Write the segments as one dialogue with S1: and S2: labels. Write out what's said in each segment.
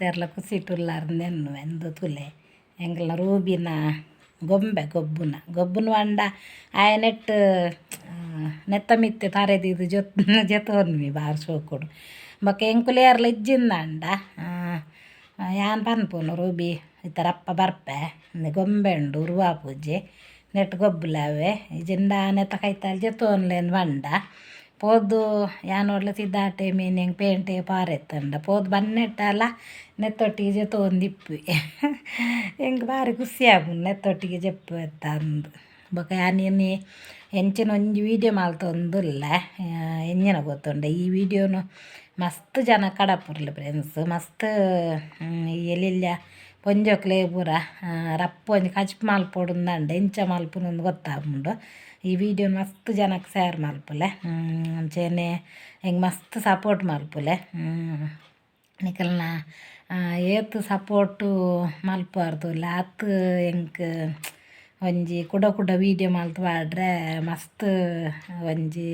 S1: ಮಾತೆರ್ಲ ಖುಷಿಟುಲ್ಲಾರ್ ನೆನ್ನುವೆ ಅಂದು ತೂಲೆ ಎಂಕಲ್ನ ರೂಬಿನ ಗೊಂಬೆ ಗೊಬ್ಬುನ ಗೊಬ್ಬುನ ಪಂಡ ಆಯೆ ನೆಟ್ಟ್ ನೆತ್ತ ಮಿತ್ತ್ ತರೆ ದೀದ್ ಜೆತ್ತೊನ್ವಿ ಬಾರಿ ಶೋಕುಡು ಬೊಕ ಎಂಕುಲು ಏರ್ಲ ಇಜ್ಜಿಂದಾಂಡ ಯಾನ್ ಪನ್ಪುನು ರೂಬಿ ಇತ್ತೆ ರಪ್ಪ ಬರ್ಪೆ ಇಂದು ಗೊಂಬೆ ಉಂಡು ಉರ್ವಾ ಪೂಜೆ ನೆಟ್ಟ್ ಗೊಬ್ಬುಲವೆ ಇಜ್ಜಿಂಡ ನೆತ್ತ ಕೈತಲ್ ಜೆತ್ತೊನ್ಲೆ ಪಂಡ ಪೋದು ಯಾನ್ ಓಡ್ಲ ಸಿದ್ದಾಟೆ ಮೀನ್ ಎಂಕ್ ಪೇಂಟೆ ಪಾರೆತ್ತಂಡ ಪೋದು ಬನ್ನೆಟ್ಟಲ ನೆತ್ತೊಟ್ಟಿಗೆ ಜೆತ್ತೊಂದಿಪ್ಪುವೆ ಎಂಕ್ ಬಾರಿ ಖುಷಿ ಆಪುಂಡು ನೆತ್ತೊಟ್ಟಿಗೆ ಜೆಪ್ಪು ಅಂದ್ ಬೊಕ ಯಾನ್ ಇನಿ ಎಂಚಿನ ಒಂಜಿ ವೀಡಿಯೋ ಮಲ್ತೊಂದುಲ್ಲೆ ಎಂಚಿನ ಗೊತ್ತುಂಡ ಈ ವೀಡಿಯೋನು ಮಸ್ತ್ ಜನ ಕಡಪುರ್ಲೆ ಫ್ರೆಂಡ್ಸ್ ಮಸ್ತ್ ಎಲ್ಲೆಲ್ಲ ಪೊಂಜೋಕ್ಲೆ ಪೂರ ರಪ್ಪ ಒಂಜಿ ಕಜಿಪು ಮಲ್ಪೊಡುಂದಂಡ ಎಂಚ ಮಲ್ಪುನು ಗೊತ್ತಾಪುಂಡು ಈ ವೀಡಿಯೋ ಮಸ್ತ್ ಜನಕ್ಕೆ ಶೇರ್ ಮಲ್ಪುಲೆ ಅಂಚೆನೆ ಎಂಕ್ ಮಸ್ತ್ ಸಪೋರ್ಟ್ ಮಲ್ಪುಲೆ ನಿಕಲ್ನ ಏತ್ ಸಪೋರ್ಟು ಮಲ್ಪುವರ್ದುಲ್ಲ ಆತ್ ಎಂಕ್ ಒಂಜಿ ಕುಡ ಕುಡ ವೀಡಿಯೋ ಮಲ್ತ್ ಪಾಡ್ರೆ ಮಸ್ತ್ ಒಂಜಿ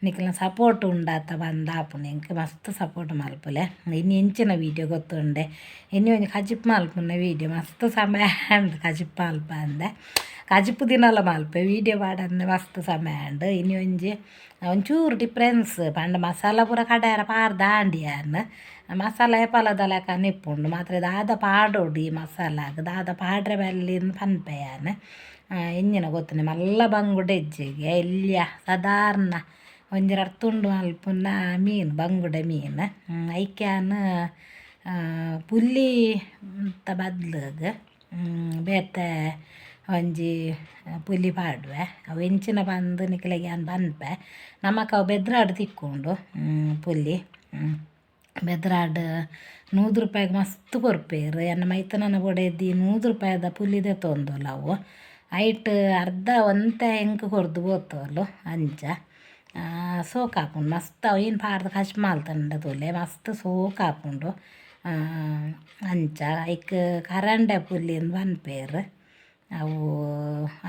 S1: ನಿಕಲ್ನ ಸಪೋರ್ಟ್ ಉಂಡಾತ ಪಂದ್ ಆಪುಂಡು ಎಂಕ್ ಮಸ್ತ್ ಸಪೋರ್ಟ್ ಮಲ್ಪುಲೆ ಇನಿ ಎಂಚಿನ ವೀಡಿಯೋ ಗೊತ್ತುಂಡೆ ಇನಿ ಒಂಜಿ ಕಜಿಪು ಮಲ್ಪುನ ವೀಡಿಯೋ ಮಸ್ತ್ ಸಮಯ ಆಂಡ್ ಕಜಿಪು ಮಲ್ಪಂದೆ ಕಜಿಪು ದಿನಲ ಮಲ್ಪೆ ವೀಡಿಯೋ ಪಾಡಂದೆ ಮಸ್ತ್ ಸಮಯ ಆಂಡ್ ಇನಿ ಒಂಜಿ ಒಂಚೂರು ಡಿಫ್ರೆನ್ಸ್ ಪಂಡ ಮಸಾಲ ಪೂರ ಕಡೆಯರ ಪಾರ್ದ್ ಆಂಡ್ ಯಾನ್ ಮಸಾಲ ಏಪಲದ ಲೆಕ್ಕನೆ ಇಪ್ಪುಂಡು ಮಾತ್ರ ದಾದ ಪಾಡೊಡು ಈ ಮಸಾಲಾಗ್ ದಾದ ಪಾಡ್ರೆ ಬಲ್ಲಿಂದ್ ಪನ್ಪೆ ಯಾನ್ ಎಂಚಿನ ಗೊತ್ತುಂಡೆ ಮಲ್ಲ ಬಂಗುಡೆ ಇಜ್ಜಿಗೆ ಎಲ್ಯ ಸಾಧಾರಣ ಒಂಜಿ ರಡ್ಡ್ ತುಂಡು ಮಲ್ಪುನ ಮೀನು ಬಂಗುಡೆ ಮೀನು ಐಕ್ ಯಾನ್ ಪುಲ್ಲಿ ಬದ್ಲಗ್ ಬೇತೆ ಒಂಜಿ ಪುಲಿ ಪಾಡುವೆ ಅವು ಎಂಚಿನ ಪಂದ್ ನಿಕಲೆಗ್ ಯಾನ್ ಪನ್ಪೆ ನಮಕ್ ಅವು ಬೆದ್ರಾಡ್ ತಿಕ್ಕುಂಡು ಪುಲಿ ಬೆದ್ರಾಡ್ 100 ರೂಪಾಯಿಗ್ ಮಸ್ತ್ ಕೊರ್ಪೆರ್ ಎನ್ನ ಮೈತುನನ ಬೊಡೆದಿ 100 ರೂಪಾಯಿದ ಪುಲಿ ದೆತೊಂದೊಲು ಅವು ಐಟ್ ಅರ್ಧ ಒಂತೆ ಎಂಕ್ ಕೊರ್ದು ಪೋತೊಲು ಅಂಚ ಸೋಕಾಪುಂಡು ಮಸ್ತ್ ಅವು ಪಾಡ್ದ್ ಕಜಿಪು ಮಲ್ತುಂಡ ತೂಲೆ ಮಸ್ತ್ ಸೋಕಾಪುಂಡು ಅಂಚ ಐಕ್ ಕರಂಡೆ ಪುಲಿ ಪನ್ಪೆರ್ ಅವು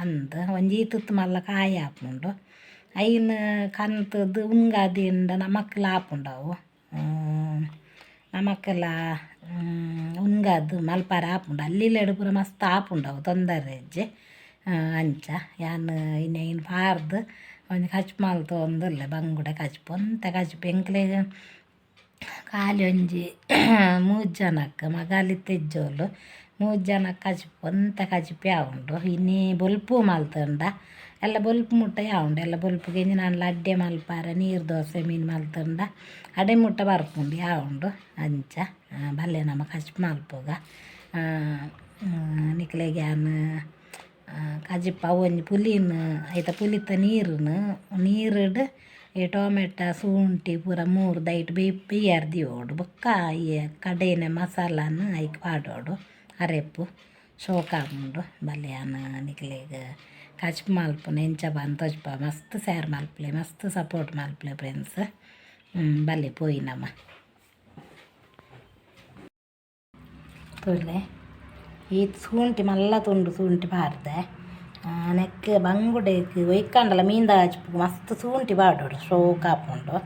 S1: ಅಂದ್ ಒಂಜಿ ಈತ್ ಮಲ್ಲ ಕಾಯಿ ಆಪುಂಡು ಐನ್ ಕಂತುದು ಉಂಗಾ ದೀಂಡ ನಮಕ್ಲ ಆಪುಂಡು ಅವು ನಮಕ್ಲ ಉಂಗಾದ್ ಮಲ್ಪರೆ ಆಪುಂಡು ಅಲ್ಲಿಲ್ಲೆಡ್ ಪೂರ ಮಸ್ತ್ ಆಪುಂಡು ಅವು ತೊಂದರೆ ಇಜ್ಜಿ ಅಂಚ ಯಾನ್ ಇನಿ ಐನ್ ಪಾರ್ದ್ ಒಂಜಿ ಕಜಿಪು ಮಲ್ತೊಂದುಲ್ಲೆ ಬಂಗುಡೆ ಕಜಿಪು ಒಂತೆ ಕಜಿಪು ಎಂಕ್ಲೆಗ್ ಖಾಲಿ ಒಂಜಿ ಮೂಜಿ ಜನಕ್ ಮಗಲ್ ಇತ್ತೆ ಇಜ್ಜೋಲು ಮೂಜಿ ಜನಕ್ ಕಜಿಪು ಒಂತೆ ಕಜಿಪು ಆವುಂಡು ಇನಿ ಬೊಲ್ಪು ಮಲ್ತುಂಡ ಎಲ್ಲ ಬೊಲ್ಪು ಮುಟ್ಟ ಯಾವುಂಡು ಎಲ್ಲ ಬೊಲ್ಪುಗು ಎಂಚಿನಾಂಡಲ ಅಡ್ಡೆ ಮಲ್ಪರೆ ನೀರು ದೋಸೆ ಮೀನು ಮಲ್ತುಂಡ ಅಡೆ ಮುಟ್ಟ ಬರ್ಪುಂಡು ಯಾವುಂಡು ಅಂಚ ಬಲ್ಲೆ ನಮ ಕಜಿಪು ಮಲ್ಪುಗ ನಿಕ್ಲೆಗ್ ಯಾನ್ ಕಜಿಪು ಅವು ಒಂಜಿ ಪುಲಿನ್ ಐತ ಪುಲಿತ ನೀರುನು ನೀರುಡ್ ಈ ಟೊಮೆಟ ಶುಂಠಿ ಪೂರ ಮೂರ್ದು ಐಟ್ ಬೇಯ್ಯರ ದೀವೊಡು ಬೊಕ್ಕ ಈ ಕಡೆಯಿನ ಮಸಾಲನ್ ಐಕ್ ಪಾಡೊಡು ಅರೆಪು ಶೋಕಾಪುಂಡು ಬಲ್ಲೆ ಯಾನ್ ನಿಕ್ಲೆಗ್ ಕಜಿಪು ಮಲ್ಪುನ ಎಂಚ ಪಂದ್ ತೋಜಿಪ ಮಸ್ತ್ ಶೇರ್ ಮಲ್ಪುಲೆ ಮಸ್ತ್ ಸಪೋರ್ಟ್ ಮಲ್ಪುಲೆ ಫ್ರೆಂಡ್ಸ್ ಬಲ್ಲೆ ಪೋಯಿ ನಮ ತೂಲೆ ಈತ್ ಶುಂಠಿ ಮಲ್ಲ ತುಂಡು ಶುಂಠಿ ಪಾಡ್ದೆ ನೆಕ್ಕ್ ಬಂಗುಡೆಗ್ ಒಯ್ಕಂಡಲ ಮೀನ್ದ ಕಜಿಪುಗು ಮಸ್ತ್ ಶುಂಠಿ ಪಾಡೊಡು ಶೋಕಾಪುಂಡು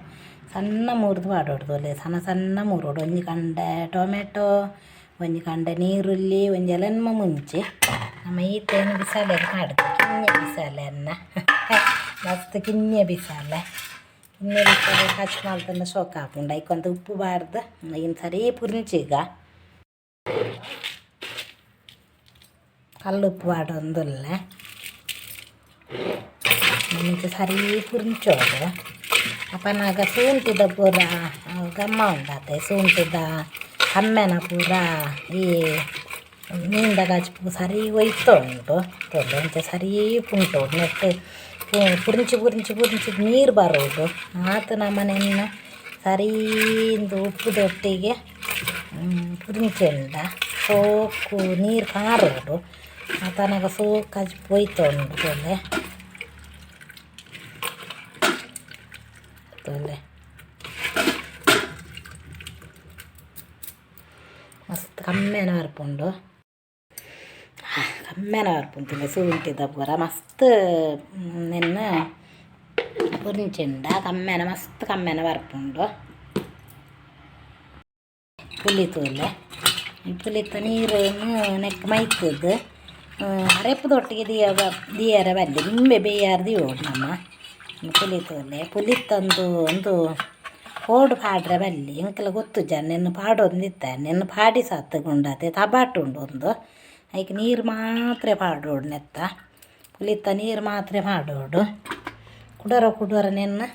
S1: ಸಣ್ಣ ಮೂರ್ದು ಪಾಡೊಡು ತೂಲೆ ಸಣ್ಣ ಸಣ್ಣ ಮೂರೊಡು ಒಂಜಿ ಕಂಡೆ ಟೊಮೆಟೊ ಒಂಜಿ ಕಂಡೆ ನೀರುಳ್ಳಿ ಒಂಜಿ ಎಲೆನ್ಮ ಮುಂಚಿ ನಮ ಈತೇನು ಬಿಸಾಲೆಗ್ ಪಾಡ್ದ್ ಕಿನ್ಯ ಬಿಸಾಲೆ ಅನ್ನ ಮಸ್ತ್ ಕಿನ್ಯ ಬಿಸಾಲೆ ಕಿನ್ಯ ಬಿಸಾಲೆ ಕಜಿಪು ಮಲ್ತುಂಡ ಶೋಕಾಪುಂಡು ಐಕ್ ಒಂತೆ ಉಪ್ಪು ಪಾಡ್ದ್ ಐನ್ ಸರಿ ಪುರಿಂಚಿಗ ಕಲ್ಲುಪ್ಪು ಪಾಡೊಂದುಲ್ಲೆ ಇಂಚ ಸರಿ ಪುರಿಂಚೊಡು ಅಪನಗ ಶುಂಠಿದ ಪೂರ ಘಮ ಉಂಡತೆ ಶುಂಠಿದ ಕಮ್ಮೆನ ಪೂರ ಈ ಮೀನ್ದ ಕಜಿಪುಗು ಸರಿ ಒಯ್ತುಂಡು ತೂಲೆ ಇಂಚ ಸರಿ ಪುಂಟೊಡು ನೆಟ್ಟ್ ಪುರಿಂಚಿ ಪುರಿಂಚಿ ಪುರಿಂಚಿ ನೀರು ಬರೋಡು ಆತ್ ನಮನೆನ್ನ ಸರಿ ಇಂದು ಉಪ್ಪುದೊಟ್ಟಿಗೆ ಪುರಿಂಚಿಂಡ ಸೋಕು ನೀರು ಕಾರೊಡು ಆತನಗ ಸೋಕು ಕಜಿಪು ಒಯ್ತುಂಡು ತೂಲೆ ತೂಲೆ ಮಸ್ತ್ ಕಮ್ಮೆನ ಬರ್ಪುಂಡು ಕಮ್ಮೆನ ಬರ್ಪುಂಡು ತೂಲೆ ಶುಂಠಿದ ಪೂರ ಮಸ್ತ್ ನೆನ್ನ್ ಪುರಿಂಚಿಂಡ ಕಮ್ಮೆನ ಮಸ್ತ್ ಕಮ್ಮೆನ ಬರ್ಪುಂಡು ಪುಲಿ ತೂಲೆ. ಪುಲಿತ ನೀರುನು ನೆಕ್ ಮೈತುದು ಅರೆಪ್ಪುದೊಟ್ಟಿಗೆ ದಿಯ ದಿಯರ ಬಲ್ಲಿ ದುಂಬೆ ಬೇಯಾರ್ ದಿಯೋಡು ನಮ್ಮ ಪುಲಿ ತೂಲೆ. ಪುಲಿತಂದು ಒಂದು ಕೋಡು ಪಾಡ್ರೆ ಬಲ್ಲಿ ಎಂಕಲ ಗೊತ್ತುಜ್ಜ ನೆನ್ನು ಪಾಡೊಂದಿತ್ತೆ ನೆನ್ನು ಪಾಡಿ ಸತ್ತುಗುಂಡತೆ ತಬಾಟು ಉಂಡು ಒಂದು ಐಕ್ ನೀರು ಮಾತ್ರ ಪಾಡೋಡು ನೆತ್ತ ಪುಲಿತ ನೀರು ಮಾತ್ರ ಪಾಡೋಡು ಕುಡೊರ ಕುಡೊರ ನೆನ್ನು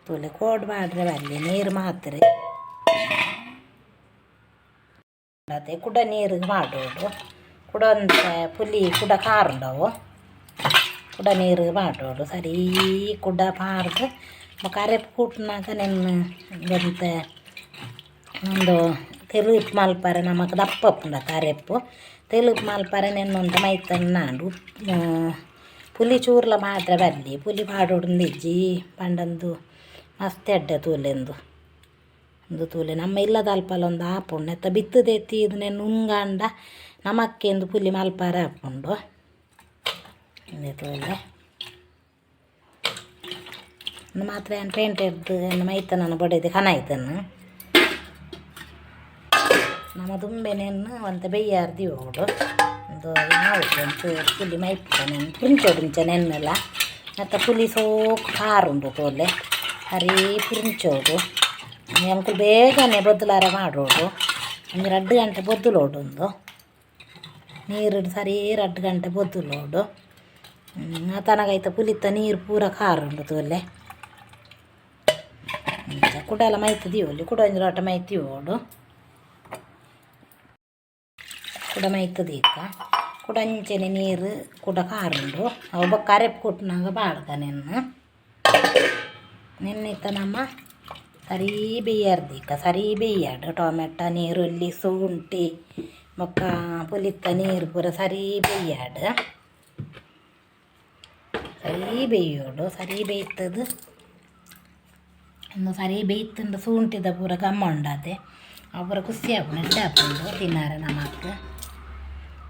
S1: ತೂಲೆ ಕೋಡು ಪಾಡ್ರೆ ಬಲ್ಲಿ ನೀರು ಮಾತ್ರ ಅತೆ ಕುಡ ನೀರು ಪಾಡೋಡು ಕುಡ ಒಂತೆ ಪುಲಿ ಕುಡ ಕಾರುಂಡವು ಕುಡ ನೀರು ಪಾಡೋಡು ಸರಿ ಕುಡ ಪಾಡ್ದು ಬೊಕ ಅರೆಪು ಕೂಟ್ನಾಗ ನೆನ್ನು ಒಂತೆ ಉಂದು ತೆಲುಪು ಮಲ್ಪರೆ ನಮಕ್ ದಪ್ಪ ಉಪ್ಪುಂಡತ ಅರೆಪು ತೆಲುಪು ಮಲ್ಪರೆ ನೆನ್ನೊಂತೆ ಮೈತನ್ನಾಂಡ್ ಪುಲಿ ಚೂರ್ಲ ಪಾಡ್ರೆ ಬಲ್ಲಿ ಪುಲಿ ಪಾಡೊಡುಂದಿಜ್ಜಿ ಪಂಡಂದು ಮಸ್ತ್ ಎಡ್ಡೆ ತೂಲೆಂದು ಉಂದು ತೂಲೆ ನಮ್ಮ ಇಲ್ಲದಲ್ಪಲ ಒಂದು ಆಪುಂಡು ನೆತ್ತ ಬಿತ್ತು ದೆತ್ತಿ ನೆನ್ ಉಂಗಾಂಡ ನಮಕ್ಕೆಂದು ಪುಲಿ ಮಲ್ಪರೆ ಆಪುಂಡು ಉಂದೆ ತೂಲೆ. ಉಂದು ಮಾತ್ರ ಯಾನ್ ಪೇಂಟೆರ್ದು ಎನ್ನ ಮೈತನನ ಬೊಡೆದಿ ಕನಾಯ್ತನು ನಮ ದುಂಬೆನೆನ್ ಒಂತೆ ಬೆಯ್ಯಾರ್ ದೀವೊಡು ಉಂದು ಯಾವು ಒಂಚೂರು ಪುಲಿ ಮೈಪುಗ ನೆನ್ ಪುರಿಂಚೊಡು ಇಂಚ ನೆನ್ನೆಲ ಅತ್ತ ಪುಲಿ ಸೋಕು ಖಾರ ಉಂಡು ತೋಲೆ ಸರಿ ಪುರಿಂಚೊಡು ಎಂಕುಲು ಬೇಗನೆ ಬೊದ್ದುಲಾರೆ ಮಾಡೋಡು ಒಂಜಿ 2 ಗಂಟೆ ಬೊದ್ದುಲೋಡು ಉಂದು ನೀರು ಸರಿ 2 ಗಂಟೆ ಬೊದ್ದುಲೋಡು ಆತನಗ ಐತ ಪುಲಿತ ನೀರು ಪೂರ ಖಾರ ಉಂಡು ತೋಲೆ. ಇಂಚ ಕುಡಲ ಮೈತ್ ದೀವೊಲಿ ಕುಡ ಒಂಜಿ ಲೋಟ ಮೈತ್ ದೀವೊಡು ಕುಡ ಮೈತ್ ದೀಕ ಕುಡ ಅಂಚನೆ ನೀರು ಕುಡ ಖಾರ ಉಂಡು ಅವು ಬೊಕ್ಕ ಅರೆಪು ಕುಟ್ನಾಗ ಪಾಡ್ಗ ನೆನ್ನು ನೆನ್ನಿತ್ತ ನಮ್ಮ ಸರಿ ಬೇಯಾರ್ ದೀಕ ಸರಿ ಬೇಯಾಡು ಟೊಮೆಟೊ ನೀರುಳ್ಳಿ ಶುಂಠಿ ಬೊಕ್ಕ ಪುಲಿತ ನೀರು ಪೂರ ಸರಿ ಬೇಯಾಡು ಸರಿ ಬೇಯೋಡು ಸರಿ ಬೇಯ್ತದು ಒಂದು ಸರಿ ಬೇಯ್ತುಂಡ ಶುಂಠಿದ ಪೂರ ಘಮ ಉಂಡಾತೆ ಅವು ಪೂರ ಖುಷಿ ಆಪುಂಡು ಎಡ್ಡೆ ಆಪುಂಡು ತಿನ್ನರೆ ನಮಕ್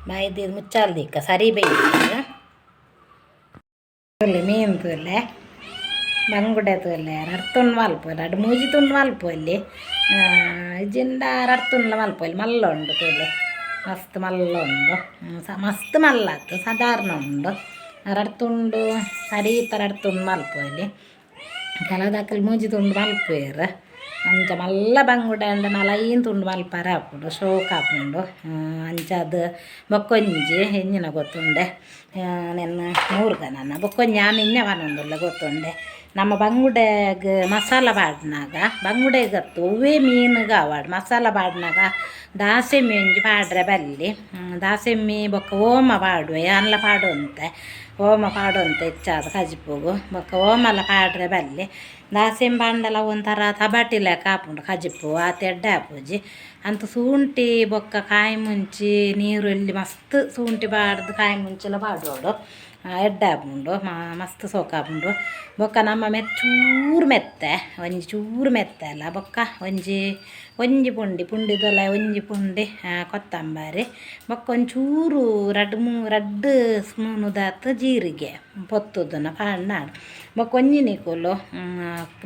S1: ಬಾಯಿ ಮುಚ್ಚಾಲ್ ದೀಕ ಸರಿ ಬೇಯ್ತದೆ. ತೂಲೆ ಮೀನು ತೂಲೆ ಬಂಗುಡೆ ತೂಲೆ ರಡ್ಡ್ ತುಂಡು ಮಲ್ಪೊಲಿ ರಡ್ಡ್ ಮೂಜಿ ತುಂಡು ಮಲ್ಪೊಲಿ ಇಜ್ಜಿಂಡ ರಡ್ಡ್ ತುಂಡ್ಲ ಮಲ್ಪೊಲಿ ಮಲ್ಲ ಉಂಡು ತೂಲೆ ಮಸ್ತ್ ಮಲ್ಲ ಉಂಡು ಮಸ್ತ್ ಮಲ್ಲ ಅತ್ತ್ ಸಾಧಾರಣ ಉಂಡು ರಡ್ಡ್ ತುಂಡು ಸರೀತ ರಡ್ಡ್ ತುಂಡು ಮಲ್ಪೊಲಿ ಕೆಲವುದಕುಲು ಮೂಜಿ ತುಂಡು ಮಲ್ಪುವೆರ್ ಅಂಚ ಮಲ್ಲ ಬಂಗುಡೆ ಆಂಡ ನಾಲ್ 5 ತುಂಡು ಮಲ್ಪರೆ ಆಪುಂಡು ಶೋಕು ಆಪುಂಡು ಅಂಚಾದ್ ಬೊಕ್ಕೊಂಜಿ ಎಂಚಿನ ಗೊತ್ತುಂಡೆ ನೆನ್ನ ಮೂರ್ಗನನ ಬೊಕ್ಕೊಂಜಿ ಯಾನ್ ಇಂಚ ಪನೊಂದುಲ್ಲೆ ಗೊತ್ತುಂಡೆ ನಮ್ಮ ಬಂಗುಡೆಗ್ ಮಸಾಲ ಪಾಡ್ನಾಗ ಬಂಗುಡೆಗ್ ಅತ್ತ್ ಒವ್ವೇ ಮೀನುಗ್ ಆವಡ್ ಮಸಾಲ ಪಾಡ್ನಾಗ ದಾಸೆಮಿ ಒಂಜಿ ಪಾಡ್ರೆ ಬಲ್ಲಿ ದಾಸೆಮಿ ಬೊಕ್ಕ ಓಮ ಪಾಡುವೆ ಯಾನ್ಲ ಪಾಡೊಂತೆ ಓಮ ಪಾಡೊಂತೆ ಹೆಚ್ಚಾದ್ ಕಜಿಪುಗು ಬೊಕ್ಕ ಓಮಲ ಪಾಡ್ರೆ ಬಲ್ಲಿ ದಾಸೆಮಿ ಪಾಂಡಲ ಒಂಥರ ತಬಾಟಿ ಲೆಕ್ಕ ಆಪುಂಡು ಕಜಿಪು ಆತ್ ಎಡ್ಡೆ ಆಪುಜಿ ಅಂತು ಶುಂಠಿ ಬೊಕ್ಕ ಕಾಯಿ ಮುಂಚಿ ನೀರುಳ್ಳಿ ಮಸ್ತ್ ಶುಂಠಿ ಪಾಡ್ದು ಕಾಯಿ ಮುಂಚಿಲ ಪಾಡೊಡು ಎಡ್ಡೆ ಆಪುಂಡು ಮಸ್ತ್ ಸೋಕು ಆಪುಂಡು ಬೊಕ್ಕ ನಮ್ಮ ಚೂರು ಮೆತ್ತೆ ಒಂಜಿ ಚೂರು ಮೆತ್ತೆ ಅಲ್ಲ ಬೊಕ್ಕ ಒಂಜಿ ಒಂಜಿ ಪುಂಡಿ ಪುಂಡಿದೊಲ ಒಂಜಿ ಪುಂಡಿ ಕೊತ್ತಂಬರಿ ಬೊಕ್ಕ ಒಂಚೂರು ರಡ್ಡ್ ರಡ್ಡ್ ಸ್ಪೂನುದಾತ್ ಜೀರಿಗೆ ಪೊತ್ತುದುನ ಪಾಡ್ನಾಡ್ ಬೊಕ್ಕ ಒಂಜಿ ನಿಕುಲು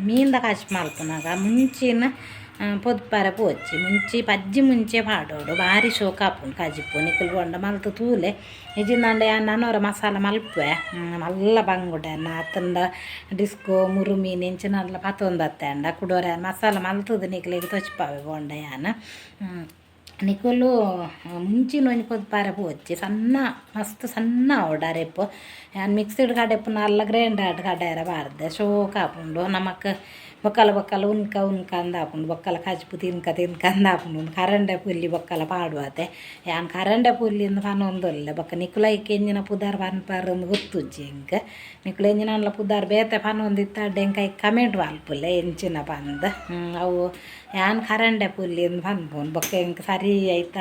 S1: ಮೀನ್ದ ಕಜಿಪು ಮಲ್ಪುನಗ ಮುಂಚಿನ ಪೊದ್ಪರೆ ಪೋಚಿ ಮುಂಚಿ ಪಜ್ಜಿ ಮುಂಚೆ ಪಾಡೊಡು ಬಾರಿ ಶೋಕು ಆಪುಂಡು ಕಜಿಪು ನಿಕುಲು ಬೋಂಡ ಮಲ್ತ್ ತೂಲೆ ಇಜ್ಜಿಂದಾಂಡ ಯಾನ್ ನನೊರ ಮಸಾಲ ಮಲ್ಪುವೆ ಮಲ್ಲ ಬಂಗುಡೆನ ಅತ್ತಂಡ ಡಿಸ್ಕೋ ಮುರು ಮೀನು ಇಂಚಿನಲ್ಲ ಪತೊಂದತ್ತಂಡ ಕುಡೊರ ಮಸಾಲ ಮಲ್ತುದು ನಿಕ್ಲೆಗ್ ತೋಜಿಪಾವೆ ಬೋಂಡ ಯಾನ್. ನಿಕುಲು ಮುಂಚಿನ ಒಂಜಿ ಪೊದ್ಪರೆ ಪೋಚಿ ಸಣ್ಣ ಮಸ್ತ್ ಸಣ್ಣ ಆವೊಡು ಅರೆಪು ಯಾನ್ ಮಿಕ್ಸಿಡ್ ಕಡೆಪುನ ಅಲ್ಲ ಗ್ರೈಂಡರ್ಡ್ ಕಡೆಯರ ಪಾಡ್ದೆ ಶೋಕು ಆಪುಂಡು ನಮಕ್ ಬೊಕ್ಕಲ ಬೊಕ್ಕಲ ಉನ್ಕ ಉನ್ಕ ಅಂದ್ ಆಪುಂಡು ಬೊಕ್ಕಲ ಕಜಿಪು ತಿನ್ಕ ತಿನ್ಕ ಅಂದ್ ಆಪುಂಡು ಉಂದು ಕರಂಡೆ ಪುಲ್ಲಿ ಬೊಕ್ಕಲ ಪಾಡುವತೆ ಯಾನ್ ಕರಂಡೆ ಪುಲ್ಲಿ ಇಂದ್ ಪನೊಂದುಲ್ಲೆ ಬೊಕ್ಕ ನಿಕುಲು ಐಕ್ ಎಂಚಿನ ಪುದರ್ ಪನ್ಪರ್ ಇಂದ್ ಗೊತ್ತುಜ್ಜಿ ಎಂಕ್ ನಿಕುಲು ಎಂಚಿನಾಂಡಲ ಪುದರ್ ಬೇತೆ ಪನೊಂದಿತ್ತಡ ಎಂಕ್ ಐಕ್ ಕಮೆಂಟ್ ಮಲ್ಪುಲೆ ಎಂಚಿನ ಪಂದ್ ಅವು ಯಾನ್ ಕರಂಡೆ ಪುಲ್ಲಿ ಇಂದ್ ಪನ್ಪುನು ಬೊಕ್ಕ ಎಂಕ್ ಸರಿ ಐತ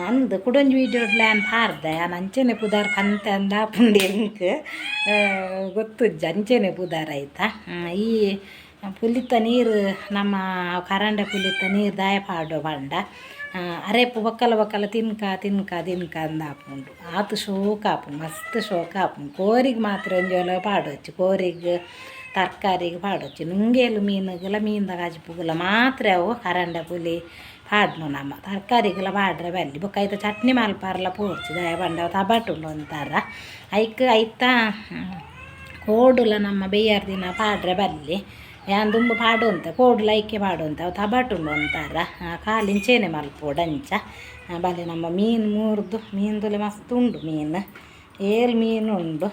S1: ಅಂದ್ ಕುಡೊಂಜಿ ವೀಡಿಯೋಡ್ಲ ಯಾನ್ ಪಾಡ್ದೆ ಯಾನ್ ಅಂಚನೆ ಪುದರ್ ಪಂತೆ ಅಂದ್ ಆಪುಂಡು ಎಂಕ್ ಗೊತ್ತುಜ್ಜಿ ಅಂಚನೆ ಪುದರ್ ಐತ. ಈ ಪುಲಿತ ನೀರು ನಮ್ಮ ಕರಂಡೆ ಪುಲಿತ ನೀರು ದಾಯೆ ಪಾಡೋ ಪಂಡ ಅರೆಪು ಬೊಕ್ಕಲ ಬೊಕ್ಕಲ ತಿನ್ಕ ತಿನ್ಕ ತಿನ್ಕ ಅಂದ್ ಆಪುಂಡು ಆತ್ ಶೋಕು ಆಪುಂಡು ಮಸ್ತ್ ಶೋಕು ಆಪುಂಡು ಕೋರಿಗ್ ಮಾತ್ರ ಒಂಜಿ ಪಾಡೊಚ್ಚಿ ಕೋರಿಗ್ ತರ್ಕಾರಿಗ್ ಪಾಡೊಚ್ಚಿ ನುಂಗೇಲು ಮೀನುಗುಲ ಮೀನ್ದ ಕಜಿಪುಗುಲ ಮಾತ್ರ ಅವು ಕರಂಡೆ ಪುಲಿ. ಪಾಡ್ನು ನಮ್ಮ ತರಕಾರಿಗಳ ಪಾಡ್ರೆ ಬಲ್ಲಿ ಬೊಕ್ಕ ಐತ ಚಟ್ನಿ ಮಲ್ಪಾರಲ ಪೋಡ್ಚಿ ದಾಯೆ ಪಂಡ ಅವು ತಬಟುಂಡು ಒಂಥರ ಐಕ್ ಐತ ಕೋಡುಲ ನಮ್ಮ ಬೆಯ್ಯಾರ ದಿನ ಪಾಡ್ರೆ ಬಲ್ಲಿ ಯಾನ್ ದುಂಬು ಪಾಡುಂತೆ ಕೋಡುಲ ಐಕೆ ಪಾಡುಂತೆ ಅವು ತಬಟುಂಡು ಒಂಥರ ಖಾಲಿ ಇಂಚೆನೆ ಮಲ್ಪೊಡು ಅಂಚ ಬಲೆ ನಮ್ಮ ಮೀನು ಮೂರ್ದು ಮೀನ್ದುಲೆ ಮಸ್ತ್ ಉಂಡು ಮೀನು ಏಲ್ ಮೀನು ಉಂಡು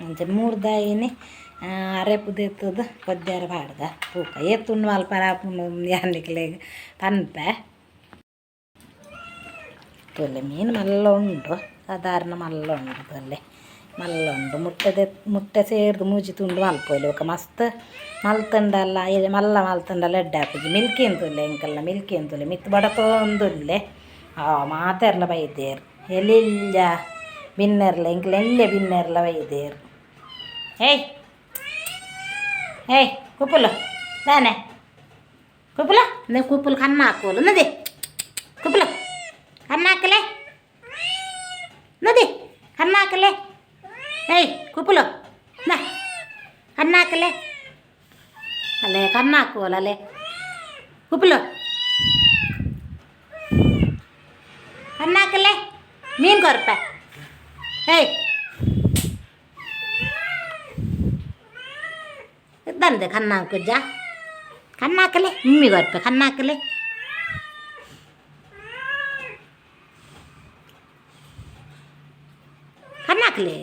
S1: ಅಂಚ ಮೂರ್ದಾಯಿನಿ ಅರೆಪು ದೆತ್ತುದು ಕೊದ್ಯಾರ ಪಾಡ್ದ ತೂಕ ಏತುಂಡು ಮಲ್ಪರ ಆಪುಂಡು ಯಾನ್ ನಿಕ್ಲೆಗ್ ಪನ್ಪೆ ತೂಲೆ ಮೀನು ಮಲ್ಲ ಉಂಡು ಸಾಧಾರಣ ಮಲ್ಲ ಉಂಡು ತೂಲೆ ಮಲ್ಲ ಉಂಡು ಮುಟ್ಟೆ ಮುಟ್ಟೆ ಸೇರ್ದು ಮೂಜಿ ತುಂಡು ಮಲ್ಪೊಲಿ ಬೊಕ ಮಸ್ತ್ ಮಲ್ತುಂಡಲ ಮಲ್ಲ ಮಲ್ತುಂಡಲ ಎಡ್ಡೆ ಆಪುಜಿ ಮಿಲ್ಕಿನ್ ತೂಲೆ ಎಂಕಲ್ನ ಮಿಲ್ಕಿನ್ ತೂಲೆ ಮಿತ್ತ್ ಬಡತೊಂದುಲ್ಲೆ ಮಾತೆರ್ಲ ಬೈದೆರ್ ಎಲಿಲ್ಯ ಬಿನ್ನೆರ್ಲ ಎಂಕ್ಲ ಎಲ್ಯ ಬಿನ್ನೆರ್ಲ ಬೈದೆರ್ ಏಯ್ ಏಯ್ ಕುಪುಲು ದಾನೆ ಕುಪುಲ ನೆ ಕುಪುಲು ಕಣ್ಣು ಹಾಕೋಲು ನದಿ ಕುಪುಲು ಕಣ್ಣು ಹಾಕಲೆ ನದಿ ಕಣ್ಣು ಹಾಕಲೆ ಏಯ್ ಕುಪುಲು ನಾ ಕಣ್ಣು ಹಾಕಲೆ ಅಲ್ಲೇ ಕಣ್ಣು ಹಾಕುವಲ್ಲ ಅಲ್ಲೇ ಕುಪುಲು ಕಣ್ಣು ಹಾಕಲೆ ಮೀನು ಕೊರ್ಪೆ ಏಯ್ ದಂದೆ ಕಣ್ಣು ಹಾಕುಜ್ಜ ಕಣ್ಣು ಹಾಕಲೆ ಮಮ್ಮಿ ಕೊರ್ಪೆ ಕಣ್ಣು ಹಾಕಲೆ ಕಣ್ಣು ಹಾಕಲೆ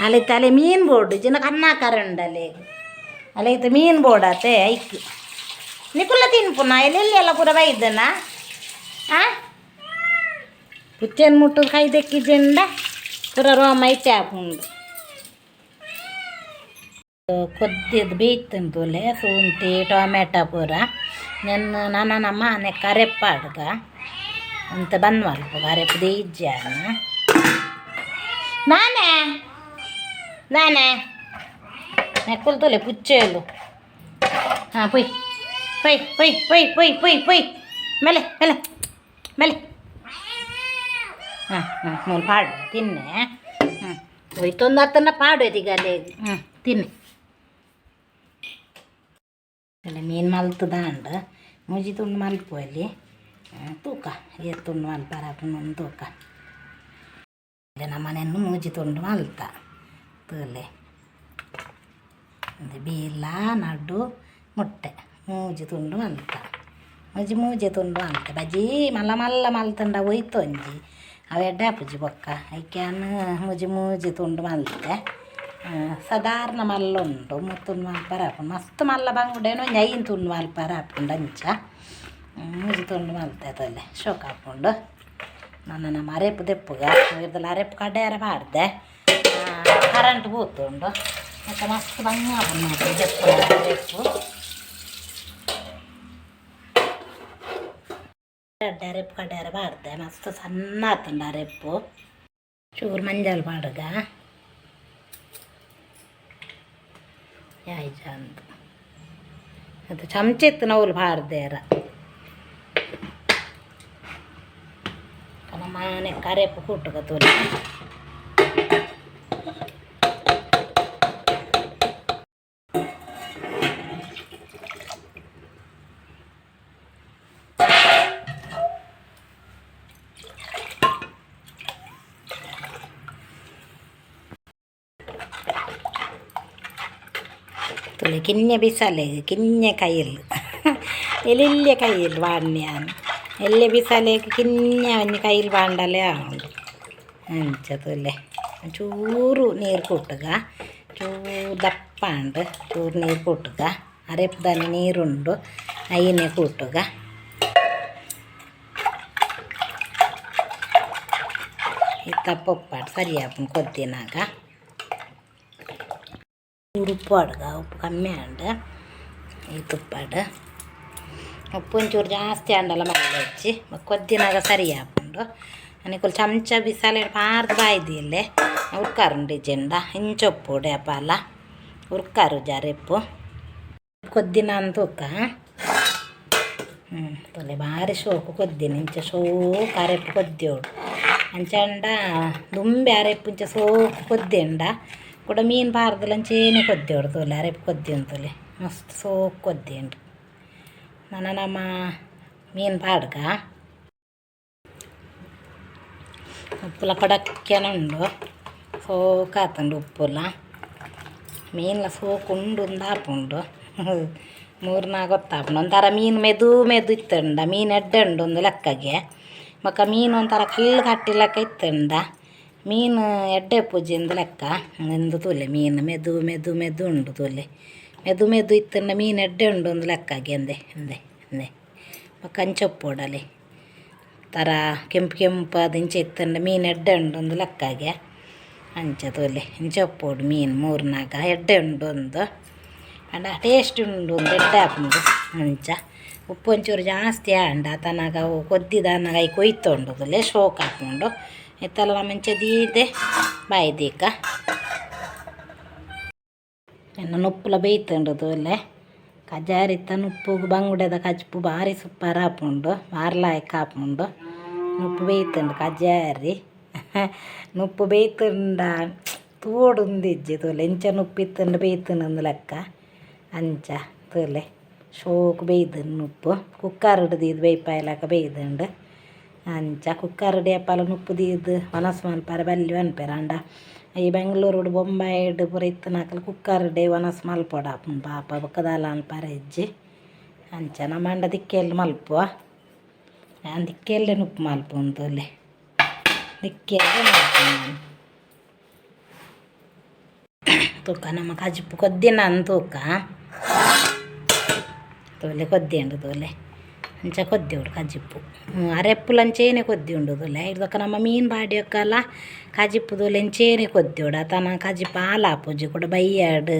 S1: ಅಲೆ ತಲೆ ಮೀನು ಬೋರ್ಡ್ ಜಿನ ಕಣ್ಣಾಕರ ಉಂಡಲೆ ಅಲೆ ಇತ್ತ ಮೀನು ಬೋರ್ಡ್ ಆತೆ ಐಕ್ ನಿಕುಲ್ಲ ತಿನ್ಪುನ ಎಲ್ಲೆಲ್ಲ ಪೂರ ಬೈದನ ಆ ಪುಚ್ಚೆನ್ ಮುಟ್ಟು ಕೈ ದೆಕ್ಕಿಜೆಂಡ ಪೂರ ರೋಮ ಐತೆ ಆಪುಂಡು ಕೊದ್ದಿದ್ದು ಬೇಯ್ತುಂಡು ತೂಲೆ ಶುಂಠಿ ಟೊಮೆಟೊ ಪೂರ ನೆನ್ನ ನನ ನಮ್ಮ ನೆಕ್ ಅರೆಪ್ಪ ಅಡ್ಗ ಅಂತ ಬಂದ್ ಮಲ್ಪ ಅರೆಪ್ಪು ದೇಜ್ಜಾನ ನಾನೇ ನಾನೇ ನೆಕ್ಕುಲ್ ತೂಲೆ ಪುಚ್ಚೆಲು ಹಾಂ ಪೊಯ್ ಪೊಯ್ ಪೊಯ್ ಪೊಯ್ ಪೊಯ್ ಪೊಯ್ ಪೊಯ್ ಮೇಲೆ ಮೇಲೆ ಮೇಲೆ ಹಾಂ ಹಾಂ ಮೂಲು ಪಾಡು ತಿನ್ನೆ ಹ್ಞೂ ಹೋಯ್ತೊಂದು ಹತ್ತನ್ನ ಪಾಡು ಎದಿಗಲೆ ಹ್ಞೂ ತಿನ್ನಿ ಮೀನು ಮಲ್ತದಾಂಡ್ ಮೂಜಿ ತುಂಡು ಮಲ್ಪೊಲಿ ತೂಕ ಏತ್ ತುಂಡು ಮಲ್ಪರ ಆಪುಂಡು ತೂಕ ನಮ್ಮನೆಯನ್ನು ಮೂಜಿ ತುಂಡು ಮಲ್ತ ತೂಲೆ ಬೀಲ ನಡು ಮುಟ್ಟೆ ಮೂಜಿ ತುಂಡು ಮಲ್ತ ಮೂಜಿ ಮೂಜಿ ತುಂಡು ಮಲ್ತೆ ಬಜಿ ಮಲ್ಲ ಮಲ್ಲ ಮಲ್ತುಂಡ ಒಯ್ತೊಂಜಿ ಅವು ಎಡ್ಡೆ ಆಪುಜಿ ಬೊಕ್ಕ ಐಕ್ಯಾನ್ ಮೂಜಿ ಮೂಜಿ ತುಂಡು ಮಲ್ತೆ ಸಾಧಾರಣ ಮಲ್ಲ ಉಂಡು ಮೂರು ತುಂಡು ಮಲ್ಪರ ಆಪುಂಡು ಮಸ್ತ್ ಮಲ್ಲ ಬಂಗುಡೇನು ಒಂಜಿ ಐನ್ ತುಂಡು ಮಲ್ಪರ ಆಪುಂಡು ಅಂಚ ಮೂಜಿ ತುಂಡು ಮಲ್ತೆ ತೂಲೆ ಶೋಕು ಆಪುಂಡು ನನ್ನ ನಮ್ಮ ಅರೆಪು ದೆಪ್ಪುಗ ಇರ್ದಲ ಅರೆಪು ಕಡ್ಯಾರ ಪಾಡ್ದೆ ಕರೆಂಟ್ ಪೋತುಂಡು ಮತ್ತು ಮಸ್ತ್ ಬಂಗ ಆಪುಂಡು ದೆಪ್ಪು ಅರೆಪು ಅರೆಪು ಕಡ್ಯಾರ ಪಾಡ್ದೆ ಮಸ್ತ್ ಸಣ್ಣ ಆತುಂಡು ಅರೆಪು ಚೂರು ಮಂಜಲ್ ಪಾಡುಗ ಯಾಯ್ಜ ಅಂದ್ ಅದು ಚಮಚ ಇತ್ತು ನವ್ಲು ಪಾಡ್ದೇರ ಮಾನೆ ಕರೆಪು ಕೂಟುಗ ತೂಲೆ ತೂಲೆ ಕಿನ್ಯ ಬಿಸಾಲೆ ಕಿನ್ಯ ಕೈಲ್ ಎಲಿಲ್ಯ ಕೈಲ್ ವಾಡ್ನ್ಯಾನ್ ಎಲ್ಯ ಬಿಸಾಲೆಗ್ ಕಿನ್ಯ ಒಂಜಿ ಕೈಲ್ ಪಾಂಡಲೇ ಆವುಂಡು ಅಂಚ ತೂಲೆ ಚೂರು ನೀರು ಕೂಟುಗ ಚೂರು ದಪ್ಪ ಆಂಡ್ ಚೂರು ನೀರು ಕೂಟುಗ ಅರೆಪುದಾನಿ ನೀರುಂಡು ಐನೆ ಕೂಟುಗ ಇತ್ತ ಉಪ್ಪಾಡು ಸರಿ ಆಪುಂಡು ಕೊದ್ದಿನಾಗ ಚೂರು ಉಪ್ಪು ಅಡ್ಗ ಉಪ್ಪು ಕಮ್ಮಿ ಆಂಡ್ ಈತ್ ಉಪ್ಪಾಡು ಉಪ್ಪು ಒಂಚೂರು ಜಾಸ್ತಿ ಆಂಡಲ ಮಲ್ಲೆಜ್ಜಿ ಕೊದ್ದಿನಾಗ ಸರಿ ಆಪುಂಡು ನಿಕುಲು ಚಮಚ ಬಿಸಾಲೆಡ್ ಪಾರ್ದ್ ಬಾಯ್ದಿಲ್ಲೆ ಉರ್ಕಾರುಂಡು ಇಜ್ಜಿಂಡ ಇಂಚ ಉಪ್ಪುಡೆ ಅಪಾಲ ಉರ್ಕಾರು ಅರೆಪ್ಪು ಕೊದ್ದಿನ ತೂಕ ತೂಲೆ ಬಾರಿ ಶೋಕು ಕೊದ್ದಿನ ಇಂಚ ಶೋಕು ಅರೆಪ್ಪು ಕೊದ್ದಿಯೋಡು ಅಂಚಾಂಡ ದುಂಬೆ ಅರೆಪ್ಪು ಇಂಚ ಸೋಕು ಕೊದ್ದಿಂಡ ಕುಡ ಮೀನು ಪಾರ್ದಲ ಅಂಚೇನೆ ಕೊದ್ದಿಯೋಡು ತೂಲೆ ಅರೆಪ್ಪು ಕೊದ್ದಿನ ತೂಲೆ ಮಸ್ತ್ ಸೋಕು ಕೊದ್ದಿಂಡು ನನ ನಮ್ಮ ಮೀನು ಪಾಡ್ಗ ಉಪ್ಪುಲ ಕೊಡಕ್ಕೆನ ಉಂಡು ಸೋಕಾತುಂಡು ಉಪ್ಪುಲ ಮೀನ್ಲ ಸೋಕು ಉಂಡು ಆಪುಂಡು ಮೂರ್ನಾ ಗೊತ್ತಾಪುಂಡು ಒಂಥರ ಮೀನು ಮೆದು ಮೆದು ಇತ್ತುಂಡ ಮೀನು ಎಡ್ಡೆ ಉಂಡು ಒಂದು ಲೆಕ್ಕಗೆ ಬೊಕ್ಕ ಮೀನು ಒಂಥರ ಕಲ್ಲು ಕಟ್ಟಿ ಲೆಕ್ಕ ಇತ್ತುಂಡ ಮೀನು ಎಡ್ಡೆ ಪೂಜೆಂದು ಲೆಕ್ಕ ಎಂದು ತೂಲೆ ಮೀನು ಮೆದು ಮೆದು ಮೆದು ಉಂಡು ತೂಲೆ ಮೆದು ಮೆದು ಇತ್ತುಂಡ ಮೀನು ಎಡ್ಡೆ ಉಂಡು ಒಂದು ಲೆಕ್ಕಗೆ ಅಂದೆ ಅಂದೆ ಅಂದೆ ಬೊಕ್ಕ ಅಂಚೊಪ್ಪೊಡಲಿ ಥರ ಕೆಂಪು ಕೆಂಪಾದ ಇಂಚ ಇತ್ತುಂಡ ಮೀನು ಎಡ್ಡೆ ಉಂಡು ಒಂದು ಲೆಕ್ಕಗೆ ಅಂಚ ತೂಲೆ ಇಂಚ ಉಪ್ಪೊಡು ಮೀನು ಮೂರ್ನಾಗ ಎಡ್ಡೆ ಉಂಡು ಒಂದು ಆಂಡ ಟೇಸ್ಟ್ ಉಂಡು ಒಂದು ಎಡ್ಡೆ ಆಪುಂಡು ಅಂಚ ಉಪ್ಪು ಒಂಚೂರು ಜಾಸ್ತಿ ಆಂಡ ತನಗ ಅವು ಕೊದ್ದಿದಾನಗ I ಕೊಯ್ತುಂಡು ತೂಲೆ ಶೋಕ್ ಆಪುಂಡು ಇತ್ತಲ ನಮ ದೀದೆ ಬಾಯಿ ದೀಕ ಎನ್ನ ನುಪ್ಪುಲ ಬೇಯ್ತುಂಡು ತೂಲೆ ಕಜಾರಿತ್ತ ನುಪ್ಪುಗು ಬಂಗುಡೆದ ಕಜ್ಪು ಬಾರಿ ಸೂಪರ್ ಆಪುಂಡು ಬಾರಿ ಲಾಯ್ಕ್ ಆಪುಂಡು ನುಪ್ಪು ಬೇಯ್ತುಂಡು ಕಜಾರಿ ನುಪ್ಪು ಬೇಯ್ತುಂಡ ತೂವೊಡುಂದಿಜ್ಜಿ ತೂಲೆ ಎಂಚ ನುಪ್ಪು ಇತ್ತುಂಡ ಬೇಯ್ತುಂಡು ಲೆಕ್ಕ ಅಂಚ ತೂಲೆ ಶೋಕು ಬೇಯ್ದುಂಡು ನುಪ್ಪು ಕುಕ್ಕರ್ ದೀದ್ ಬೇಯ್ಪಾಯ್ಲಕ ಬೇಯ್ದುಂಡು ಅಂಚ ಕುಕ್ಕರ್ ಏಪಲ ನುಪ್ಪು ದೀದ್ ವನಸ್ ಮಲ್ಪರೆ ಬಲ್ಲಿ ಪನ್ಪೆರ್ ಆಂಡ ಈ ಬೆಂಗಳೂರುಡು ಬೊಂಬಾಯಿಡ್ ಪೂರ ಇತ್ತಿನಕುಲು ಕುಕ್ಕರ್ಡೆ ವನಸ್ ಮಲ್ಪೊಡಾಪುಂಡು ಪಾಪ ಬೊಕ್ಕ ದಾಲ ಮನ್ಪರೆ ಇಜ್ಜಿ ಅಂಚ ನಮಾಂಡ ದಿಕ್ಕೆಲ್ ಮಲ್ಪುವ ಯಾನ್ ದಿಕ್ಕೆಲ್ಲೆ ನುಪ್ಪು ಮಲ್ಪುನು ತೂಲೆ ದಿಕ್ಕೆಲ್ಡೆ ಮಲ್ಪುನು ಯಾನ್ ತೂಕ ನಮ ಕಜಿಪು ಕೊದ್ದಿನ ತೂಕ ತೂಲೆ ಕೊದ್ದಿಂಡು ತೂಲೆ ಅಂಚ ಕೊದ್ದಿಯೋಡು ಕಜಿಪು ಅರೆಪ್ಪುಲ ಅಂಚೆನೆ ಕೊದ್ದಿ ಉಂಡು ತೂಲೆ ಇರ್ದೊಕ ನಮ್ಮ ಮೀನು ಬಾಡಿಯೊಕ್ಕಲ ಕಜಿಪು ತೂಲೆ ಅಂಚೆನೆ ಕೊದ್ದಿಯೋಡು ಆತನ ಕಜಿಪು ಆಲಾಪುಜಿ ಕುಡ ಬಯ್ಯಾಡ್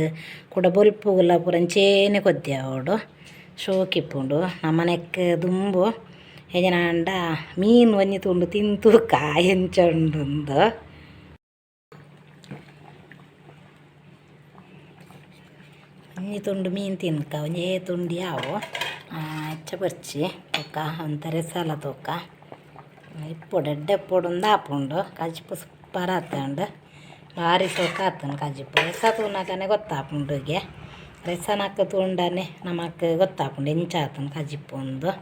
S1: ಕುಡ ಬೊಲ್ಪುಗುಲ ಪೂರ ಅಂಚೆನೆ ಕೊದ್ದಿಯವಡು ಶೋಕಿಪ್ಪುಂಡು ನಮ್ಮನೆಕ್ ದುಂಬು ಯಜನಾಂಡ ಮೀನು ಒಂಜಿ ತುಂಡು ತಿಂತೂಕ ಎಂಚ ಉಂಡುಂದು ಒಂಜಿ ತುಂಡು ಮೀನು ತಿನ್ಕ ಒಂಜೇ ತುಂಡು ಯಾವು ಎಚ್ಚ ಬೊರ್ಚಿ ಬೊಕ್ಕ ಒಂತೆ ರೆಸಾಲ ತೂಕ ಇಪ್ಪೊಡು ಎಡ್ಡೆ ಇಪ್ಪೊಡು ಆಪುಂಡು ಕಜಿಪು ಸೂಪರ್ ಆತುಂಡು ಬಾರಿ ಸೋಕು ಆತುಂಡು ಕಜಿಪು ರೆಸ ತೂನಗನೆ ಗೊತ್ತಾಪುಂಡು ಗೆ ರೆಸನಕ್ ತೂಂಡನೆ ನಮಕ್ ಗೊತ್ತಾಪುಂಡು ಎಂಚ ಆತುಂಡು ಕಜಿಪು ಉಂದು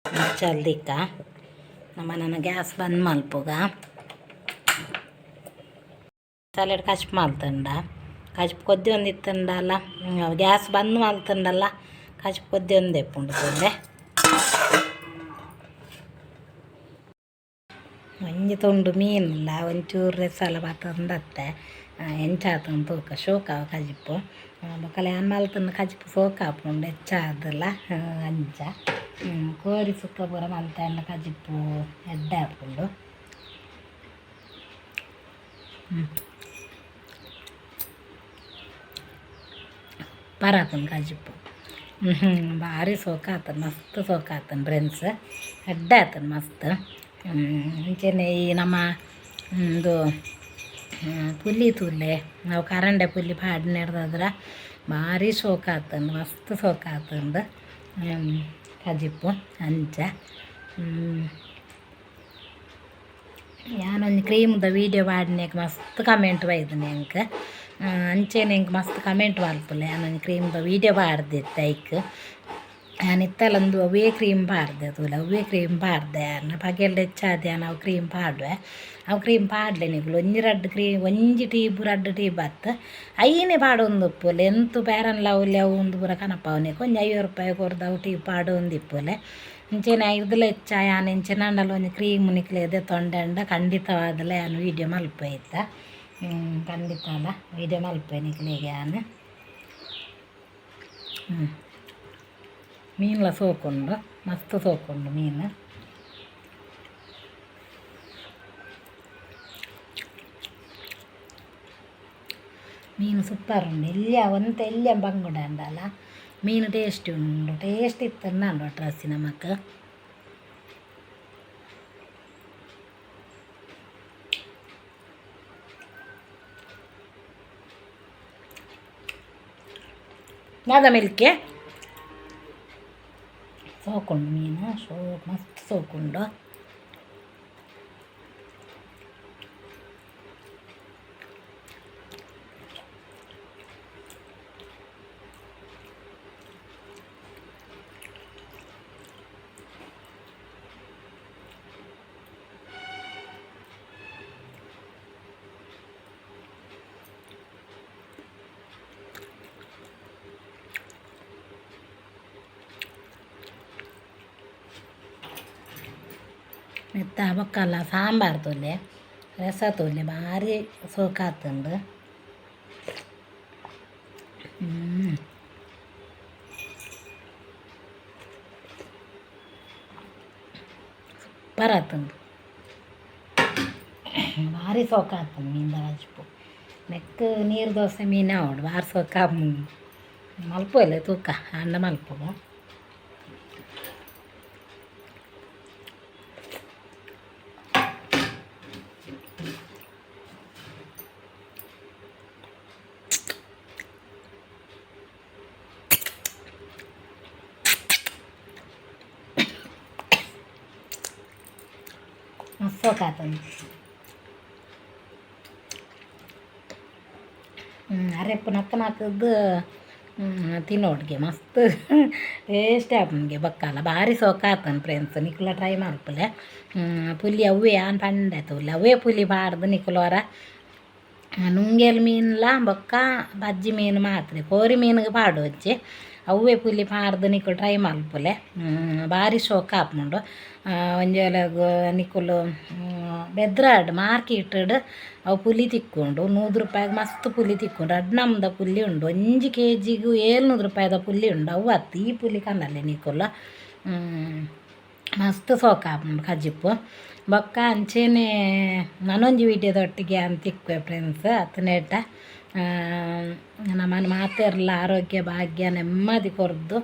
S1: ಮುಚ್ಚಲ್ ದೀಕ ನಮ ನನ ಗ್ಯಾಸ್ ಬಂದ್ ಮಲ್ಪುಗ ಮಸಾಲೆಡ್ ಕಜಿಪು ಮಲ್ತುಂಡ ಕಜಿಪು ಕೊದ್ದಿ ಒಂದಿತ್ತುಂಡಲ ಗ್ಯಾಸ್ ಬಂದ್ ಮಲ್ತುಂಡಲ ಕಜಿಪು ಕೊದ್ದಿ ಒಂದೇ ಇಪ್ಪುಂಡು ತೂಲೆ ಒಂಜಿ ತುಂಡು ಮೀನುಲ ಒಂಚೂರು ರೆಸಾಲ ಬತ್ತೊಂದತ್ತೆ ಎಂಚ ಆತುಂಡು ತೂಕ ಶೋಕಾವು ಕಜಿಪು ಬೊಕಲ ಯಾನ್ ಮಲ್ತುಂಡ ಕಜಿಪು ಸೋಕಾಪುಂಡು ಹೆಚ್ಚಾದಲ ಅಂಚ ಕೋರಿ ಸುಕ್ಕ ಪೂರ ಮಲ್ತಂಡ ಕಜಿಪು ಎಡ್ಡೆ ಆಪುಂಡು ಸೂಪರ್ ಕಜಿಪು ಭಾರಿ ಸೋಕಾತುಂಡು ಮಸ್ತ್ ಸೋಕಾತುಂಡು ಫ್ರೆಂಡ್ಸ್ ಎಡ್ಡೆ ಆತುಂಡು ಮಸ್ತ್ ಅಂಚನೆ ಈ ನಮ್ಮ ಉಂದು ಪುಲಿ ತೂಲೆ ಅವು ಕರಂಡೆ ಪುಲಿ ಪಾಡ್ನೆಡ್ದಾದ್ರ ಭಾರಿ ಶೋಕಾತುಂಡು ಮಸ್ತ್ ಸೋಕಾತುಂಡು ಕಜಿಪು ಅಂಚ ಯಾನೊಂಜಿ ಕ್ರೀಮ್ದ ವೀಡಿಯೋ ಪಾಡ್ನೆಕ್ ಮಸ್ತ್ ಕಮೆಂಟ್ ಬೈದ್ಂಡ್ ಎಂಕ್ ಅಂಚೆನೆ ಎಂಕ್ ಮಸ್ತ್ ಕಮೆಂಟ್ ಮಲ್ಪುಲೆ ಯಾನೊಂಜಿ ಕ್ರೀಮ್ದ ವೀಡಿಯೋ ಪಾಡ್ದಿತ್ತೆ ಐಕ್ ಯಾನ್ ಇತ್ತಲ ಉಂದು ಅವ್ವೇ ಕ್ರೀಮ್ ಪಾಡ್ದೆ ತೂಲೆ ಅವ್ವೇ ಕ್ರೀಮ್ ಪಾಡ್ದೆ ಯಾನ್ ಪಗೆಲ್ಡ್ ಹೆಚ್ಚಾದ್ ಯಾನ್ ಅವು ಕ್ರೀಮ್ ಪಾಡುವೆ ಅವು ಕ್ರೀಮ್ ಪಾಡ್ಲೆ ನಿಕುಲು ಒಂಜಿ ರಡ್ಡ್ ಕ್ರೀಮ್ ಒಂಜಿ ಟೀಬ್ ರಡ್ಡ್ ಟೀಬ್ ಅತ್ತ್ ಐನೆ ಪಾಡೊಂದುಪ್ಪುಲೆ ಎಂತು ಫೇರ್ ಆ್ಯಂಡ್ ಲವ್ಲಿ ಅವು ಉಂದು ಪೂರ ಕನಪಾವುನೆಕ್ ಒಂಜಿ 50 ರೂಪಾಯಿ ಕೊರ್ದು ಅವು ಟೀಬ್ ಪಾಡೊಂದಿಪ್ಪುಲೆ ಇಂಚೆನೆ ಐರ್ದಲ ಹೆಚ್ಚ ಯಾನ್ ಎಂಚಿನಾಂಡಲ ಒಂಜಿ ಕ್ರೀಮ್ ನಿಕ್ಲೆ ದೆತೊಂಡೆಂಡ ಖಂಡಿತವಾದಲ ಯಾನ್ ವೀಡಿಯೋ ಮಲ್ಪುವೆ ಐತ ಖಂಡಿತಲ ವೀಡಿಯೋ ಮಲ್ಪುವೆ ನಿಕ್ಲೆಗ್ ಯಾನ್ ಮೀನ್ಲ ಸೋಕುಂಡು ಮಸ್ತ್ ಸೋಕುಂಡು ಮೀನು ಮೀನು ಸೂಪರ್ ಉಂಡು ಎಲ್ಯ ಒಂತೆ ಎಲ್ಯ ಬಂಗುಡೆ ಅಂಡಲ ಮೀನು ಟೇಸ್ಟ್ ಉಂಡು ಟೇಸ್ಟ್ ಇತ್ತುಂಡ ಒಟ್ರಾಸಿ ನಮಕ್ ದಾದ ಮಿಲ್ಕೆ ಸೋಕುಂಡು ಮೀನು ಶೋಕ್ ಮಸ್ತ್ ಸೋಕುಂಡು ನೆತ್ತ ಬೊಕ್ಕಲ ಸಾಂಬಾರ್ ತೂಲೆ ರಸ ತೂಲೆ ಬಾರಿ ಸೋಕಾತುಂಡು. ಸೂಪರ್ ಆತುಂಡು ಬಾರಿ ಸೋಕಾತುಂಡು ಮೀನ್ದ ಕಜಿಪು. ನೆಕ್ಕ್ ನೀರು ದೋಸೆ ಮೀನು ಆವೊಡು ಬಾರಿ ಸೋಕ ಮಲ್ಪುವೆಲೆ ತೂಕ ಆಂಡ ಮಲ್ಪುಗ. ಮಸ್ತ್ ಸೋಕಾತುಂಡು. ಅರೆಪ್ಪು ನಕ್ಕ ನಕ್ಕದ್ದು ತಿನ್ನೋಡ್ಗೆ ಮಸ್ತ್ ಟೇಸ್ಟ್ ಆಪುಂಡುಗೆ ಬೊಕ್ಕಲ ಬಾರಿ ಸೋಕಾತುಂಡು ಫ್ರೆಂಡ್ಸ್ ನಿಕುಲ ಟ್ರೈ ಮಲ್ಪುಲೆ. ಪುಲಿ ಅವ್ವೆ ಯಾನ್ ಪಂಡೆ ತೂಲೆ ಅವ್ವೆ ಪುಲಿ ಪಾಡ್ದು ನಿಕುಲು ಒರ ನುಂಗೆಲ್ ಮೀನ್ಲ ಬೊಕ್ಕ ಬಜ್ಜಿ ಮೀನು ಮಾತ್ರ ಕೋರಿ ಮೀನುಗ್ ಪಾಡೊಡ್ಚಿ ಅವ್ವೆ ಪುಲಿ ಪಾಡ್ದು ನಿಕುಲು ಟ್ರೈ ಮಲ್ಪುಲೆ. ಬಾರಿ ಶೋಕು ಆಪುಂಡು. ಒಂಜಿ ವೇಳೆಗ್ ನಿಕುಲು ಬೆದ್ರಾಡ್ ಮಾರ್ಕೆಟ್ ಅವು ಪುಲಿ ತಿಕ್ಕುಂಡು 100 ರೂಪಾಯಿಗ್ ಮಸ್ತ್ ಪುಲಿ ತಿಕ್ಕುಂಡು. ರಡ್ಡ್ ನಮೂನೆದ ಪುಲಿ ಉಂಡು ಒಂಜಿ ಕೆ ಜಿಗ್ 700 ರೂಪಾಯಿದ ಪುಲಿ ಉಂಡು. ಅವು ಅತ್ತ್ ಈ ಪುಲಿ ಕನಲೆ ನಿಕುಲು. ಮಸ್ತ್ ಸೋಕು ಆಪುಂಡು ಕಜಿಪು. ಬೊಕ್ಕ ಅಂಚೆನೆ ನನೊಂಜಿ ವಿಡಿಯೋದೊಟ್ಟಿಗೆ ಯಾನ್ ತಿಕ್ಕುವೆ ಫ್ರೆಂಡ್ಸ್. ಅತ್ತನೇಟ ನಮನ್ ಮಾತೆರ್ಲ ಆರೋಗ್ಯ ಭಾಗ್ಯ ನೆಮ್ಮದಿ ಕೊರ್ದು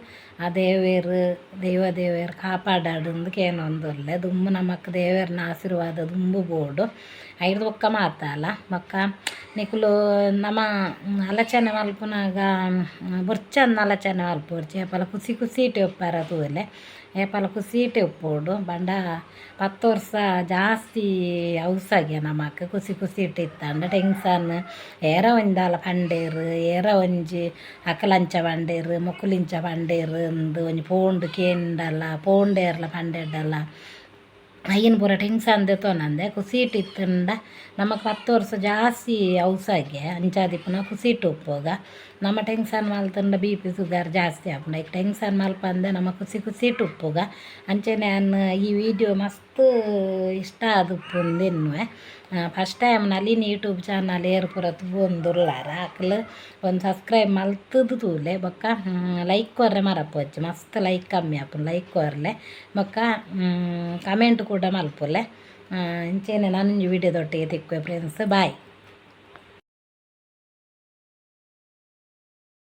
S1: ಆ ದೇವೆರ್ ದೈವ ದೇವೆರ್ ಕಾಪಾಡಾಡುಂದು ಕೇನೊಂದುಲ್ಲೆ. ದುಂಬು ನಮಕ್ ದೇವೆರ್ನ ಆಶೀರ್ವಾದ ದುಂಬು ಬೋಡು ಐರ್ದ್ ಬೊಕ್ಕ ಮಾತಾಲ. ಬೊಕ್ಕ ನಿಕುಲು ನಮ ಆಲೋಚನೆ ಮಲ್ಪುನಗ ಬೊರ್ಚಂದ್ ಆಲೋಚನೆ ಮಲ್ಪೊಡ್ಚಿ ಏಪಲ ಖುಷಿ ಖುಷಿಟ್ ಉಪ್ಪರ ತೂಲೆ ಏಪಲ ಖುಷಿಟ್ ಉಪ್ಪೊಡು. ಪಂಡ 10 ವರ್ಷ ಜಾಸ್ತಿ ಅವಸಾಗ್ಯ ನಮಕ್ ಖುಷಿ ಖುಷಿಟ್ ಇತ್ತಂಡ ಟೆನ್ಷನ್ ಏರ ಒಂಜಿ ದಾಲ ಪಂಡೇರ್ ಏರ ಒಂಜಿ ಅಕಲಂಚ ಪಂಡೇರ್ ಮೊಕುಲಿಂಚ ಪಂಡೇರ್ ಇಂದ್ ಒಂಜಿ ಪೋಂಡು ಕೇಂಡಲ ಪೋಂಡೇರ್ಲ ಪಂಡೆರ್ಡಲ ಐನ್ ಪೂರ ಟೆನ್ಷನ್ ದೆತೊನಂದೆ ಖುಷಿಟ್ ಇತ್ತುಂಡ ನಮಕ್ 10 ವರ್ಷ ಜಾಸ್ತಿ ಅವಸಾಗ್ಯ ಅಂಚಾದಿಪ್ಪುನ ಖುಷಿಟ್ ಉಪ್ಪುಗ. ನಮ ಟೆನ್ಷನ್ ಮಲ್ತುಂಡ ಬಿ ಪಿ ಶುಗರ್ ಜಾಸ್ತಿ ಆಪುಂಡು. ಐಕ್ ಟೆನ್ಷನ್ ಮಲ್ಪಂದೆ ನಮ ಖುಷಿ ಖುಷಿಟ್ ಉಪ್ಪುಗ. ಅಂಚನೆ ಯಾನ್ ಈ ವಿಡಿಯೋ ಮಸ್ತ್ ಇಷ್ಟ ಆದುಪ್ಪುಂದು ಎನ್ನುವೆ. First time Nalini YouTube channel ಏರ್ ಪೂರ ತೂವೊಂದುಲ್ಲಾರ ಅಕುಲು ಒಂಜಿ ಸಬ್ಸ್ಕ್ರೈಬ್ ಮಲ್ತುದು ತೂಲೆ. ಬೊಕ್ಕ ಲೈಕ್ ಕೊರ್ರೆ ಮರಪೊಡ್ಚಿ ಮಸ್ತ್ ಲೈಕ್ ಕಮ್ಮಿ ಆಪುಂಡು ಲೈಕ್ ಕೊರ್ಲೆ. ಬೊಕ್ಕ ಕಮೆಂಟ್ ಕೂಡ ಮಲ್ಪುಲೆ. ಇಂಚೆನೆ ನನೊಂಜಿ ವಿಡಿಯೋದೊಟ್ಟಿಗೆ ತಿಕ್ಕುವೆ ಫ್ರೆಂಡ್ಸ್. ಬಾಯ್.